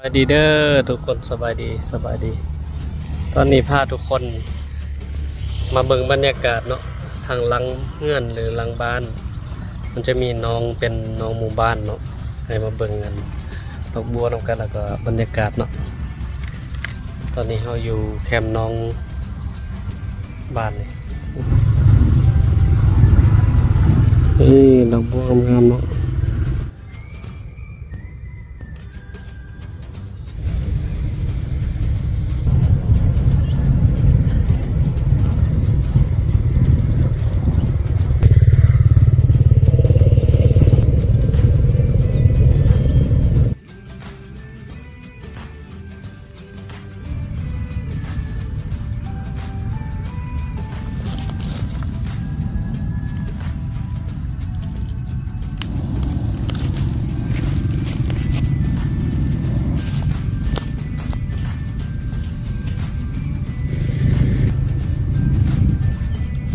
ສະບາຍດີເດີທຸກຄົນ ສະບາຍດີ ສະບາຍດີ. ຕອນນີ້ພາທຸກຄົນມາເບິ່ງບັນຍາກາດເນາະ ທາງຫຼັງເຮືອນ ຫຼື ຫຼັງບ້ານ ມັນຈະມີໜອງ ເປັນໜອງໝູ່ບ້ານເນາະ. ໃຫ້ມາເບິ່ງກັນ ດອກບົວນຳກັນ ແລ້ວກໍບັນຍາກາດເນາະ. ຕອນນີ້ເຮົາຢູ່ແຄມໜອງບ້ານນີ້. ເອີ ດອກບົວງາມໆເນາະ.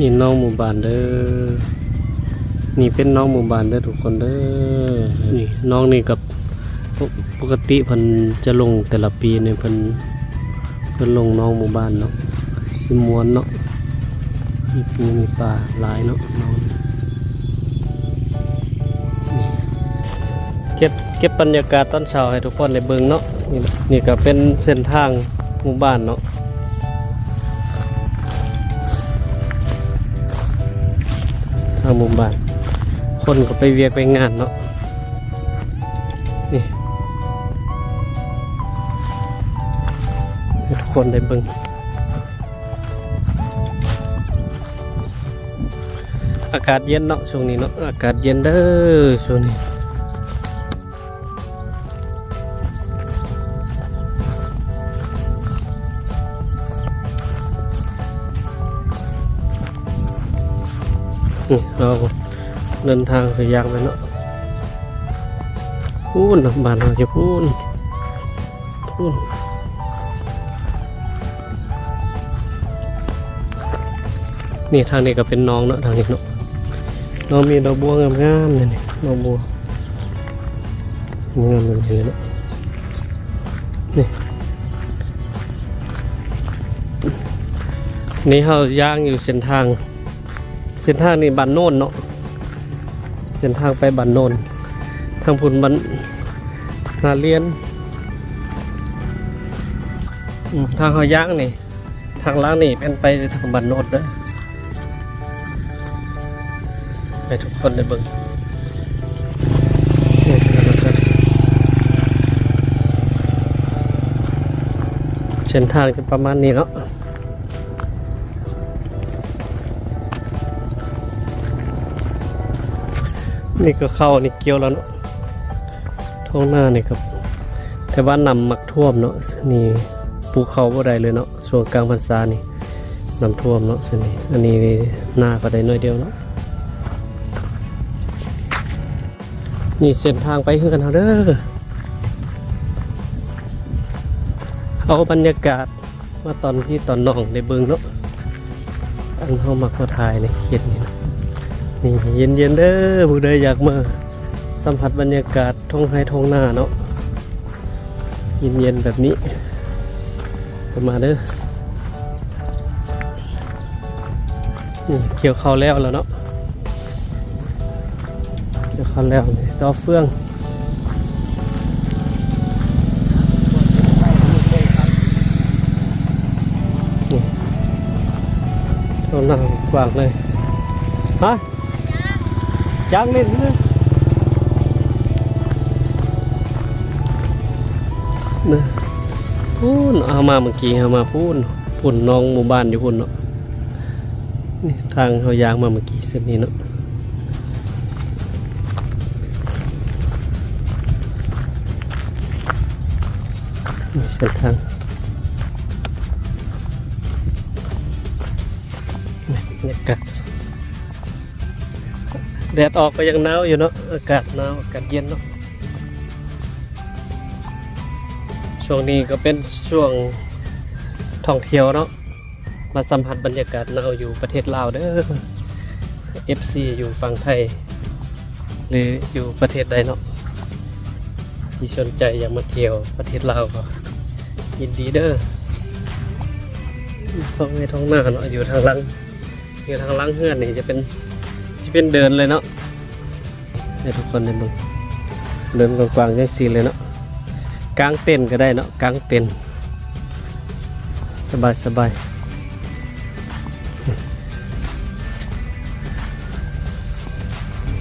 ນີ້ໜອງໝູ່ບ້ານເດີ ນີ້ເປັນໜອງໝູ່ບ້ານເດີທຸກຄົນເດີ. ນີ້ໜອງນີ້ກໍ ປົກກະຕິເພິ່ນຈະລົງແຕ່ລະປີນີ້ ເພິ່ນ ເພິ່ນລົງໜອງໝູ່ບ້ານເນາະ ຊິມ່ວນເນາະ ມີປູມີປາຫຼາຍເນາະ. ເກັບ ເກັບບັນຍາກາດຕອນເຊົ້າໃຫ້ທຸກຄົນໄດ້ເບິ່ງເນາະ. ນີ້ ນີ້ກໍເປັນເສັ້ນທາງໝູ່ບ້ານເນາະ ທາງໝູ່ບ້ານ ຄົນກໍໄປວຽກໄປງານເນາະ. ນີ້ ໃຫ້ທຸກຄົນໄດ້ເບິ່ງ ອາກາດເຢັນເນາະ ຊ່ວງນີ້ເນາະ ອາກາດເຢັນເດີຊ່ວງນີ້. ນີ້ເຮົາເດີນທາງໄປຢ່າງໄປເນາະ ພຸ້ນນະ ບ້ານເຮົາຢູ່ພຸ້ນ ພຸ້ນ. ນີ້ທາງນີ້ກໍເປັນໜອງເນາະ ທາງນີ້ເນາະ ໜອງມີດອກບົວງາມໆ ນີ້ ດອກບົວງາມແບບນີ້ເລີຍເນາະ. ນີ້ ນີ້ເຮົາຍ່າງຢູ່ເສັ້ນທາງ ເສັ້ນທາງນີ້ບ້ານໂນນເນາະ ເສັ້ນທາງໄປບ້ານໂນນ ທາງພຸ້ນບ້ານນາລຽນ. ອືມ ທາງເຮົາຍ່າງນີ້ ທາງຫຼັງນີ້ແມ່ນໄປທາງບ້ານໂນນເດີ ໃຫ້ທຸກຄົນໄດ້ເບິ່ງ. ເສັ້ນທາງຈະປະມານນີ້ເນາະ. ນີ້ກໍເຂົ້ານີ້ກ່ຽວແລ້ວເນາະ ທົ່ງນານີ້ກໍ ແຕ່ວ່ານ້ຳມັກຖ້ວມເນາະ ນີ້ປູກເຂົ້າບໍ່ໄດ້ເລີຍເນາະ ຊ່ວງກາງພັນສານີ້ ນ້ຳຖ້ວມເນາະ ຊ່ວງນີ້. ອັນນີ້ນາກໍໄດ້ໜ້ອຍດຽວເນາະ. ນີ້ເສັ້ນທາງໄປເຮືອນເຮົາເດີ ເອົາບັນຍາກາດ ມາຕອນພີ່ຕອນນ້ອງໄດ້ເບິ່ງເນາະ ອັນເຮົາມັກມາຖ່າຍໃນເຂດນີ້ເນາະ. ນີ້ເຢັນໆເດີ ຜູ້ໃດຢາກມາສຳຜັດບັນຍາກາດທົ່ງໄຮ່ທົ່ງນາເນາະ ເຢັນໆແບບນີ້ ກໍມາເດີ. ນີ້ກ່ຽວເຂົ້າແລ້ວແລ້ວເນາະ ກ່ຽວເຂົ້າແລ້ວ ຕໍ່ເຟືອງ. ນີ້ ທົ່ງນາກວ້າງເລີຍ ຮະ ຢາງເຫຼັ້ນເລີຍ ພຸ້ນ ເຮົາມາເມື່ອກີ້ ເຮົາມາພຸ້ນ ພຸ້ນ ໜອງໝູ່ບ້ານຢູ່ພຸ້ນເນາະ. ນີ້ທາງເຮົາຍ່າງມາເມື່ອກີ້ເສັ້ນນີ້ເນາະ ນີ້ເສັ້ນທາງ ນີ້ບັນຍາກາດ ແດດອອກກໍຍັງໜາວຢູ່ເນາະ ອາກາດໜາວ ອາກາດເຢັນເນາະ. ຊ່ວງນີ້ກໍເປັນຊ່ວງທ່ອງທ່ຽວເນາະ ມາສຳຜັດບັນຍາກາດໜາວຢູ່ປະເທດລາວເດີ ເອັຟຊີ ຢູ່ຝັ່ງໄທ ຫຼື ຢູ່ປະເທດໃດເນາະ ທີ່ສົນໃຈຢາກມາທ່ຽວປະເທດລາວກໍຍິນດີເດີ. ທ້ອງໄຮ່ທ້ອງນາເນາະ ຢູ່ທາງຫຼັງ ຢູ່ທາງຫຼັງເຮືອນນີ້ຈະເປັນ ຊິເປັນເດີ່ນເລີຍເນາະ ໃຫ້ທຸກຄົນໄດ້ເບິ່ງ ເດີ່ນກວ້າງໆ ຈັ່ງຊີ້ເລີຍເນາະ. ກາງເຕັນກໍໄດ້ເນາະ ກາງເຕັນ ສະບາຍໆ ບັນ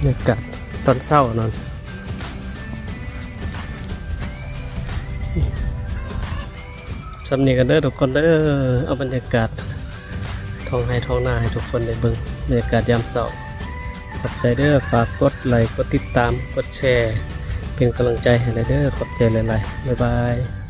ຍາກາດຕອນເຊົ້ານັ້ນ. ສ່ຳນີ້ກັນເດີທຸກຄົນເດີ ເອົາບັນຍາກາດທ້ອງໄຮ່ທ້ອງນາໃຫ້ທຸກຄົນໄດ້ເບິ່ງ ບັນຍາກາດຍາມເຊົ້າ. ຂອບໃຈເດີ ຝາກກົດໄລ ກົດຕິດຕາມ ກົດແຊ ເປັນກຳລັງໃຈໃຫ້ແດ່ເດີ. ຂອບໃຈຫຼາຍໆ ບາຍບາຍ.